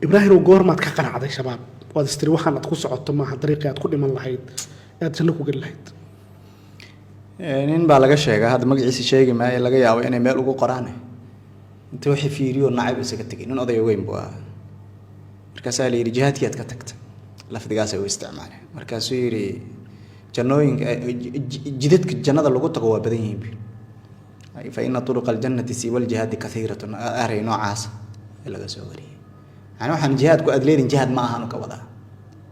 Ibraahim, goormaad ka qanacday Shabaab? Waad istiri waxaan aad ku socoto maaha dariiqii aad ku dhiman lahayd ee aad janno ku geli lahayd? Nin baa laga sheegaa, hadda magaciisa sheegi maayo, laga yaabo inay meel ugu qoraan. Inta wixii fiiriyo nacayb isaga tegay. Nin odaya weyn buu ahaa. Markaasaa la yidhi, "Jihaadkii aad ka tagta," lafdigaasay u isticmaaleen. Markaasuu yidhi, "Jannooyinka, jidadka jannada lagu tago waa badan yihiin," buu yidhi. "فإن طرق الجنة سوى الجهاد كثيرة." Erey noocaas ee laga soo wariyey. Yani waxaan jihaadku aad leedin jihaad ma ahaan ka wadaa.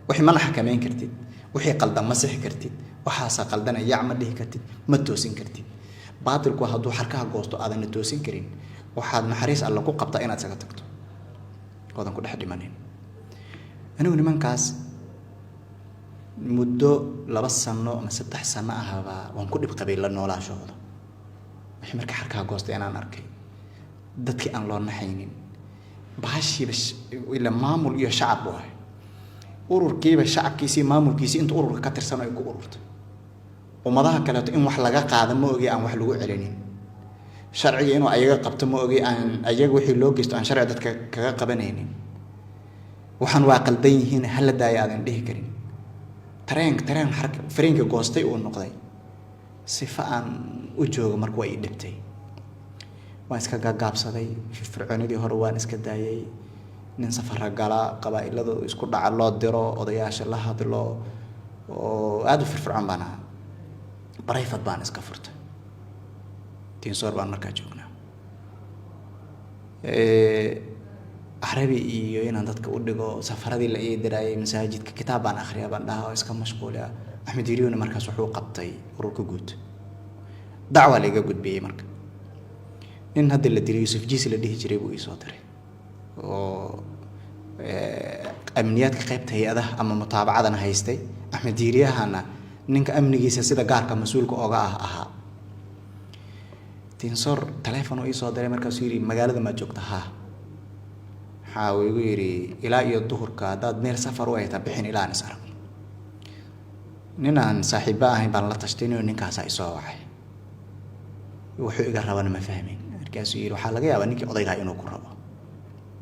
Wixii mana xakameyn kartid, wixii qaldan ma sixi kartid, waxaasa qaldana yac ma dhihi kartid, ma toosin kartid. Baatilku hadduu xarkaha goosto aadanna toosin karin, waxaad naxariis Alle ku qabtaa inaad isaga tagto oodan ku dhex dhimanin. Anigu nimankaas muddo 2 sano ama 3 sano ahbaa waan ku dhib qabay la noolaashahooda. Wixii marka xarkaha goostay inaan arkay, dadkii aan loo naxaynin, bahashiiba ila maamul iyo shacab buu ahay. Ururkiiba shacabkiisii, maamulkiisii inta ururka ka tirsan ay ku ururtay. Ummadaha kaleeto in wax laga qaado ma ogi, aan wax lagu celinin. Sharciga inuu ayaga qabto ma ogi, aan ayaga wixii loo geysto aan sharci dadka kaga qabanaynin. Waxaan waa qaldan yihiin, hala daaya aadan dhihi karin. Tareen xarka fareenka goostay uu noqday. Sifa aan u joogo marka waa ii dhibtay, waan iska gaagaabsaday. Firfircoonidii hore waan iska daayay. Nin safara gala, qabaa-ilada isku dhaca loo diro, odayaasha la hadlo oo aada u firfircoon baan ahaa. Private baan iska furtay. Diinsoor baan markaa joognaa. Carabi iyo inaan dadka u dhigo, safaradii la ii diraayay, masaajidka kitaab baan akhriyaa baan dhahaa oo iska mashquuliya. Axmed Yiriyona markaas wuxuu qabtay ururka guud. Dacwa la iga gudbiyey. Marka nin hadda la dilay, Yuusuf Jiisi la dhihi jiray, buu iisoo diray oo amniyaadka qaybta hay-adaha ama mutaabacadana haystay, Axmed Diiriyahana ninka amnigiisa sida gaarka mas-uulka oga ah ahaa. Diinsoor taleefon uu iisoo diray. Markaasuu yidhi, "Magaalada maad joogta?" "Haa." Waxaa uu igu yidhi, "Ilaa iyo duhurka haddaad meel safar u ayta bixin ilaa aan is aragno." Nin aan saaxiibo ahayn baan la tashtay inuu ninkaasaa isoo wacay, wuxuu iga rabana ma fahmin. Markaasuu yidhi, "Waxaa laga yaabaa ninkii odaygaa inuu ku rabo.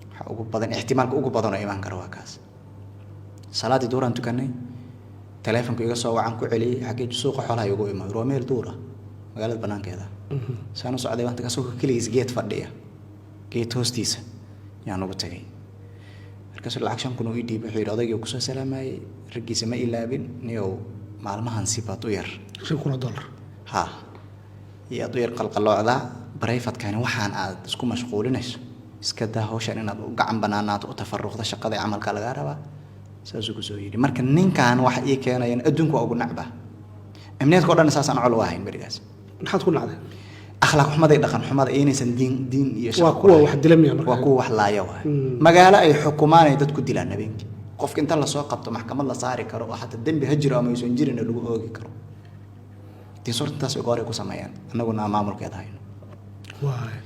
Waxa ugu badan, ixtimaalka ugu badan oo imaan kara waa kaas." Salaaddii duuraan tukanay, taleefonku iga soo wacan, ku celiyey, "Xaggee?" "Suuqa xoolaha igu imo." Waa meel duur ah, magaalada banaankeeda. Saan u socday baan tagay, asagoo keligiis geed fadhiya, geed hoostiisa yaan ugu tagay. Markaasuu lacag 5,000 uu ii dhiibay. Wuxuu yidhi, "Odaygii kusoo salaamayey, raggiisa ma ilaabin niyow, maalmahan si baad u yar." $5,000. Ha, iyo aad u yar qalqaloocdaa. Private-kani waxaan aad isku mashquulinayso iska daa. Hawshan inaad u gacan banaanaato, u tafaruqda shaqada ee camalka lagaa rabaa, saasuu kusoo yidhi. Marka ninkan waxa ii keenayan adduunka waa ugu nacba. Amniyaadka o dhan saasaan col u ahayn berigaas. Maxaad ku nacday? Akhlaaq xumada iyo dhaqan xumada iyo inaysan diin iyo shaqo Waa ku kuwa lahayn. wax dila miya marka? Waa kuwa wax laaya waay. Magaalo ay xukumaan ay dadku dilaan habeenkii. Qofka inta lasoo qabto maxkamad la saari karo oo xataa dembi ha jiro ama aysan jirin lagu oogi karo. Diinsoorta intaas goor ay ku sameeyaan, annaguna aan maamulkeeda hayno. Waay,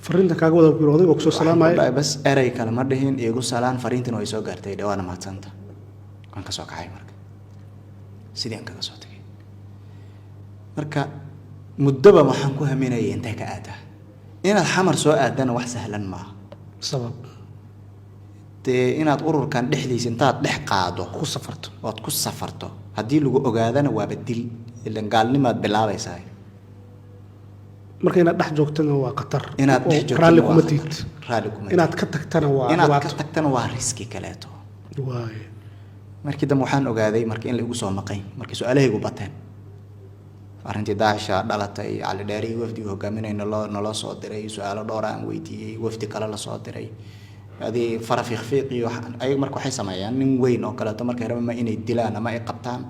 fariinta kaaga wada ku yiri odayga kusoo salaamaya. Waxaan ku dhahay, bas, erey kale ma dhihin, iigu salaan, fariintina way soo gaartay, dhawaana mahadsanta. Waan ka soo kacay. Marka sidii aan kaga soo tagay, marka muddoba waxaan ku haminayay intee ka aadaa. Inaad Xamar soo aadana wax sahlan maaha. Sabab? Dee inaad ururkan dhexdiisa intaad dhex qaado ku safarto. Ood ku safarto, haddii lagu ogaadana waaba dil, ilan gaalnimaad bilaabaysaa. Marka inaad dhex joogtana waa khatar. Inaad oo dhex joogtana raalli waa kuma khatar. tiid. Raalli kuma. Inaad ka tagtana waa inaad ka dhibaato. tagtana waa risk kaleeto. Waay. Markii dambe waxaan ogaaday marka in la igu soo maqay. Markii su-aalahaygu bateen, arrintii Daacisha dhalatay, Cali Dheerihii wafdiga hogaaminay naloo soo diray, su-aalo dhowr aan weydiiyey, wafdi kale lasoo diray, adii fara fiiqfiiq iyo ayaga. Marka waxay sameeyaan nin weyn oo kaleeto markay rabaan ma inay dilaan ama ay qabtaan,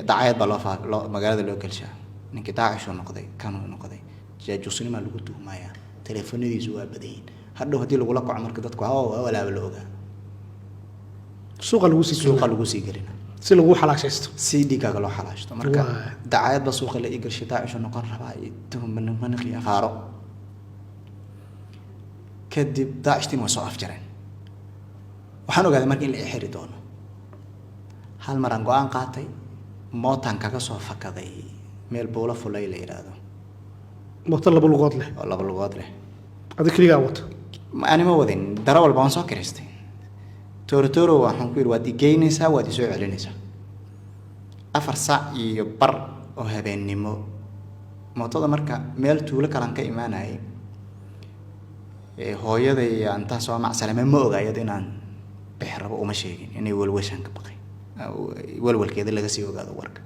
dacayad baa loo magaalada loo gelshaa. Ninkii Daacishuu noqday, kanuu noqday, jaajuusnimaa lagu tuhmayaa, teleefanadiisu waa badan yihiin. Hadhow haddii lagula kaco marka dadku waa walaaba la ogaa. Suuqa lagu sii suuqa lagu sii gelina. Si lagu xalaashaysto. Si dhiigaaga loo xalaashto marka. Waay. Dacayad ba suuqa la ii gashay, Daacishu noqon rabaa iyo tuhum maniq iyo afaaro. Kadib Daacishtiin way soo afjareen. Waxaan ogaaday marka in la ixiri doono. Hal mar aan go-aan qaatay, mootaan kaga soo fakaday meel Buulo Fulay la yidhaahdo. Mooto laba lugood leh? Oo laba lugood leh. Adi keligaa wata? Ani ma wadin, daro walba waan soo kiraystay. Toorotoro waxaan ku yidhi, waad i geynaysaa, waad i soo celinaysaa. 4:30 oo habeennimo mootada marka meel tuulo kalan ka imaanayay. Hooyaday intaa soo macsalame ma oga iyado inaan bixi rabo, uma sheegin inay walwashaan ka baqay, walwalkeeda laga sii ogaado warka.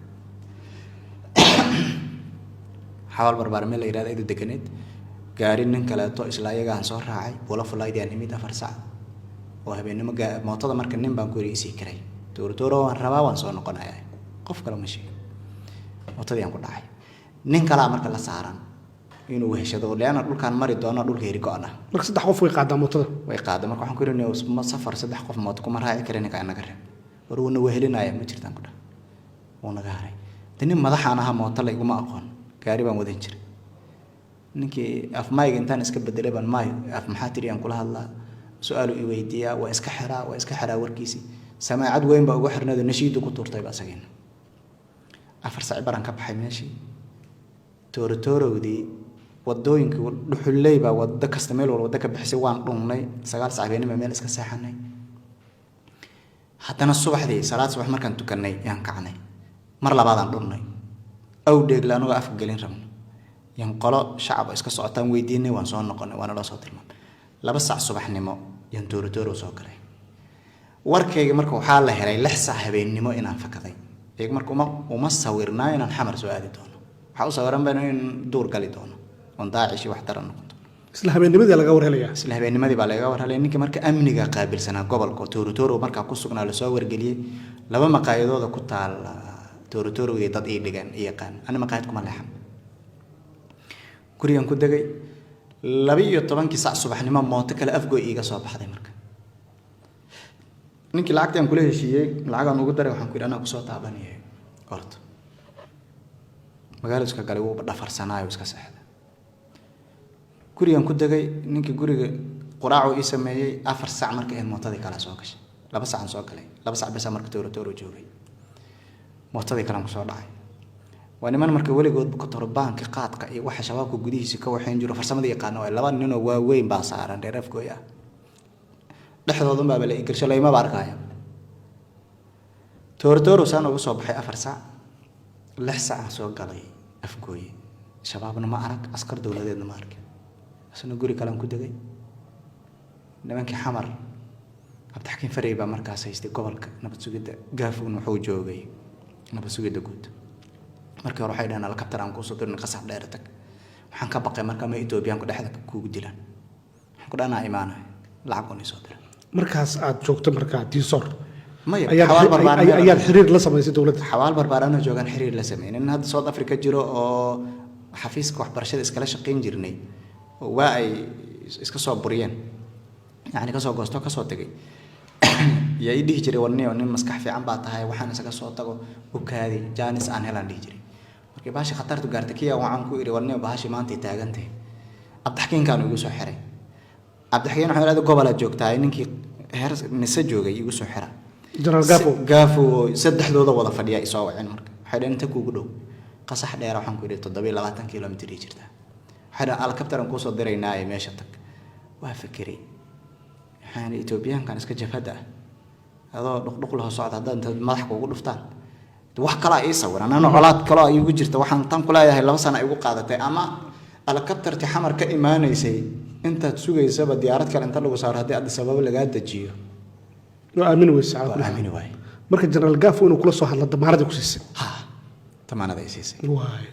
Xawaal Barbaar meel la yidhahda idu deganeed. Gaari nin kaleeto isla ayagaan soo raacay, Buulo Fulaydii imid 4 sac oo habeennimo. Mootada marka nin baan ku yidhi isii karay, Toortooro waan rabaa, waan soo noqonayaa. Qof kale ma sheegin. Mootadii aan ku dhacay, nin kalaa marka la saaran inuu weheshado, leanna dhulkaan mari doono dhulka heri go-an ah. Marka saddex qof way qaadaa mootada? Way qaada. Marka waxaan ku yidhi, ma safar saddex qof mooto kuma raaci kara, ninka inaga reeb. War wuuna wehelinaya, ma jirtaan ku dhah. Wuu naga haray. De nin madaxaan ahaa, mooto la iguma aqoon, gaari baan wadan jiray. Ninkii af mayga intaan iska bedelay baan maay af maxaa tiri aan kula hadlaa, su-aalu i weydiiyaa, waa iska xiraa, waa iska xiraa warkiisii. Samaacad weyn baa ugu xirnaydo, nashiidu ku tuurtayba asagiina. 4 sac baraan ka baxay meeshii Toorotoorowdii. Wadooyinkii dhuxulley baa wado kasta, meel walba waddo ka bixisay. Waan dhunnay. 9 sac habeenimo meel iska seexanay. Haddana subaxdii salaad subax markaan tukannay yaan kacnay. Mar labaadaan dhunnay. Awdheegle anagoo afka gelin rabno yaan qolo shacab oo iska socotaan weydiinay. Waan soo noqonay, waana loo soo tilmaamay. 2 sac subaxnimo yaan Toorotoorow soo galay. Warkayga marka waxaa la helay 6 sac habeennimo inaan fakaday. Iyaga marka uma sawirnaa inaan Xamar soo aadi doono. Waxaa u sawiran bayno in duur gali doono oon Daacish iyo wax daran noqon doono. Isla habeennimadii laga war helayaa? Isla habeennimadii baa laga war helay. Ninka marka amniga qaabilsanaa gobolka oo Toorotoro markaa ku sugnaa lasoo wargeliyey. Laba maqaayadooda ku taal Toorotorowdii dad ii dhigan i yaqaan. Ani maqaayad kuma leexan, gurigan ku degay. 12-kii sac subaxnimo mooto kale Afgoy iiga soo baxday. Marka ninkii lacagtii aan kula heshiiyey lacagaan ugu daray, waxaan ku yidhi, anaa kusoo taabanayay orto. Magaaladu iska galay, wuuba dhafarsanaayo, iska seexda. Gurigan ku degay. Ninkii guriga quraacuu ii sameeyey. 4 sac marka ahayd mootadii kale soo gashay. 2 sacaan soo galay, 2 sac besa marka Tooro Tooro joogay. Mootadii kalean kusoo dhacay. Waa niman marka weligoodba kotorbaanka qaadka iyo waxa Shabaabka gudihiisa ka waxayn jiro, farsamada yaqaano. Waay laba ninoo waaweyn baa saaran, reer Afgooy ah. Dhexdoodun baaba la igersho, laymaba arkaayo. Tooro Tooro saan ugu soo baxay 4 sac, 6 sacaan soo galay Afgooye. Shabaabna ma arag, askar dowladeedna ma arkin. Isna guri kalean ku degay. Nimankii Xamar, Cabdixakiin Farey baa markaas haystay gobolka nabad sugidda, Gaafowna wuxuu joogay nabad sugidda guud. Markii hore waxay dhaheen, helicopter aan kuusoo dirin, Qasar Dheer tag. Waxaan ka baqay marka ma Etoobiyaanku dhexda kugu dilaan. Waxaan ku dhahnaa, imaanay, lacag un isoo dira. Markaas aad joogto markaa Diisoor Maya. ayaad Xawaal Barbaar. Ayaad xiriir la samaysay dowladda? Xawaal Barbaarano joogaan xiriir la sameeyay. Nin hadda South Africa jiro oo xafiiska waxbarashada iskala shaqayn jirnay oo waa ay iska soo buriyeen, yacni kasoo goosto, kasoo tegay, yaa ii dhihi jiray, warniyo nin maskax fiican baa tahay, waxaan isaga soo tago u kaadi, jaanis aan helaan dhihi jiray. Markii bahashi khatartu gaartay, kiya waxaan ku idhi, warniyo bahashi maantay taagantahay. Cabdixakiinkaan igu soo xiray. Cabdixakiin waxaan idhahday, gobolaad joogtahay, ninkii heer nise joogay igu soo xira. Jenaraal Gafo. Gaafo oo saddexdooda wada fadhiya isoo waceen. Marka waxay dhaheen, inta kuugu dhow? Qasax Dheera waxaan ku idhi 27 kilomitir ii jirtaa. Waxay dhaheen, helicopter aan kuusoo diraynaaye, meesha tag. Waa fekeray. Waxaan idhi, Etoobiyaankan iska jabhadda ah, adoo dhuqdhuq laho socda, haddaad inta madax kuugu dhuftaan, wax kalaa ii sawiran, anana colaad kaloo iigu jirta. Waxaan tan ku leeyahay 2 sano igu qaadatay, ama helicoptertii Xamar ka imaanaysay intaad sugaysaba diyaarad kale inta lagu saaro, haddii Addis Ababa lagaa dejiyo. Waa aamini weyse calaa waa kulli xaal. Aamini waaye. Marka Jenaraal Gafo inuu kula soo hadlo damaaradii ku siisay? Ha, tamaanada ay siisay. Waay.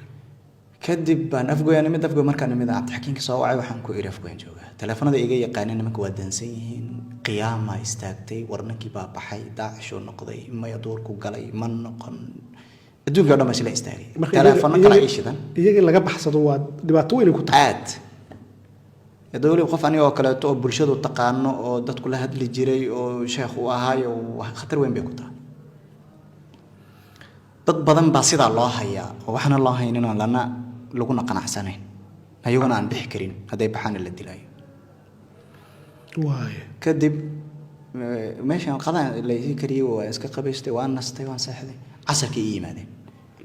Kadib baan Afgoya nimid. Afgoy markaan nimid, Cabdixakiinka soo wacay. Waxaan ku idhi, Afgoyan joogaa. Teleefanada iga yaqaaneen nimanka waa dansan yihiin. Qiyaama istaagtay. War ninkii baa baxay, Daacishuu noqday, maya duurku galay, ma noqon, adduunkii o dhan baa isla istaagay. Marka teleefano kale ii shidan. Iyaga in laga baxsado waa dhibaato weyn ay ku tahay. Aad. Hadda weliba qof aniga oo kaleeto oo bulshadu taqaano oo dadku la hadli jiray oo sheekh uu ahaayo, khatar weyn bay ku tahay. Dad badan baa sidaa loo hayaa oo waxna loo haynin oo lana laguna qanacsanayn, ayaguna aan bixi karin, hadday baxaana la dilayo. Waay. Kadib meeshaan qadaan la ii kariyey, waa iska qabaystay, waan nastay, waan seexday. Casarkii ii yimaadeen.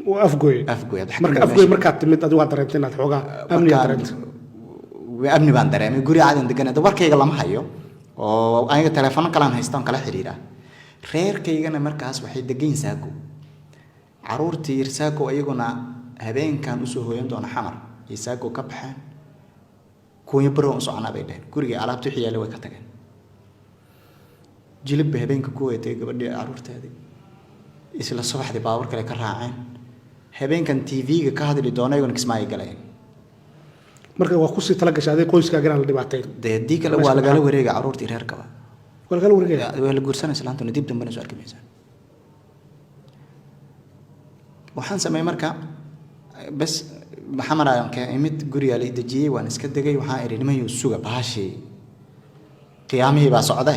Waa Afgoy? Afgoy. Marka Afgoy markaad timid, adigu waa dareentay inaad xoogaa amnigaa Markaan dareentay? Amni baan dareemay, guri caadan degan, hadda warkayga lama hayo oo aniga telefono kalaan haysta oon kala xiriiraa. Reerkaygana markaas waxay degan yihiin Saako. Caruurtii Saako iyaguna habeenkan usoo hooyan doona Xamar iyo Saako ka baxeen. Kuunya Barow u soconaa bay dheheen. Guriga alaabta wixii yaallay way ka tageen. Jilib bay habeenka ku hoyatay gabadhii caruurteedii. Isla subaxdii baabuur kale ka raaceen. Habeenkan TV-ga ka hadli doona iyaguna Kismaayo galayeen. Marka waa kusii tala gashay aday qoyskaaga inaan la dhibaateyn. Dee haddii kale waa lagala wareega caruurtii reerkaba. Waa lagala wareegaya. Waa la guursanay islaantuna, dib dambena soo arki maysaan. Waxaan sameeyey marka, bes, Xamar ayaan ka imid, gurigaa la i dejiyey, waan iska degay. Waxaan idhi, nimayow, suga, bahashii qiyaamihii baa socde,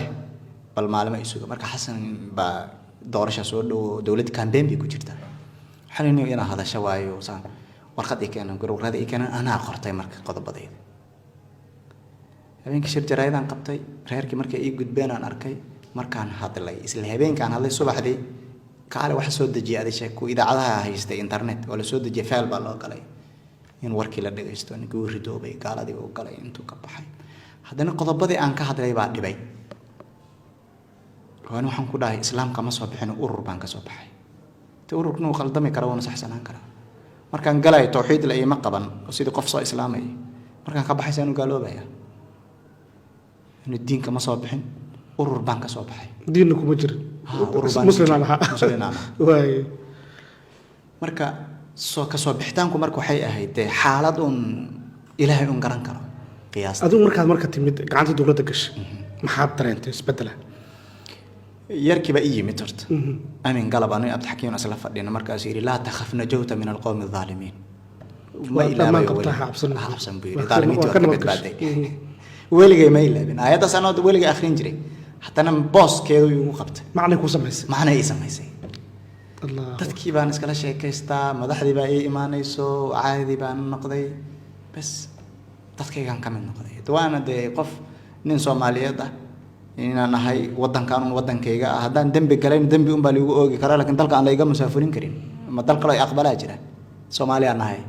bal maalimo i suga. Marka Xasan baa doorasha soo dhowo, dowladda campaign bay ku jirtaa. Waxaan idhi, inaa hadasho waayo, saan warqad ii keenan, warqad ii keenan, anaa qortay. Marka qodobadayda habeenkii shir jaraayadaan qabtay. Reerkii markay ii gudbeen aan arkay. Markaan hadlay, isla habeenkaan hadlay, subaxdii kaale waxa soo dejiyay adi sheeg, kuwa idaacadaha haystay internet oo la soo dejiyay, feel baa loo galay in warkii la dhagaysto. Ninkii uu ridoobay, gaaladii uu galay, intuu ka baxay. Haddana qodobadii aan ka hadlay baa dhibay. Waan waxaan ku dhahay, islaamka ma soo bixin, urur baan ka soo baxay. Te ururkuna uu khaldami kara, wuuna saxsanaan karaa. Markaan galayo tawxiid la iima qaban oo sidii qof soo islaamaya. Markaan ka baxaysa anu gaaloobaya. Anu diinka ma soo bixin, urur baan ka soo baxay. Diinna kuma jirin. Ha, urur baan. Muslimaan ahaa. Muslimaan ahaa. Waay. Marka soo kasoo bixitaanku marka waxay ahayd dee xaalad uun Ilaahay un garan karo qiyaasta. Adigu markaad marka timid, gacanta dowladda gashay, maxaad dareentay isbeddela? Yarkiiba ii yimid horta amin galab, aniga Abdixakiim isla fadhina. Markaasuu yidhi, "Laa takhaf, najawta min alqowmi alظaalimiin." Ma Waa dhammaan ilaabayo qabtaa, weli. ha cabsan. Ha cabsan buu yidhi. Waa ka Dhaalimiintii waa ka waad ka nabad gashay. badbaaday. Weligay ma ilaabin aayaddaas, anoo weligay akhrin jiray, haddana booskeedu igu qabtay. Macnay kuu samaysay. Macna ii samaysay. Allah. Dadkii baan iskala sheekaystaa, madaxdii baa ii imaanayso, caadii baan noqday, bes dadkaygaan ka mid noqday. Waana dee qof nin Soomaaliyeed ah inaan ahay, waddankan un waddankayga ah. Haddaan dembi galayn, dembi un baa laigu oogi karaa, lakin dalka aan laiga musaafurin karin, ama dal kaloo ay aqbalaa jira. Soomaaliyaan nahay.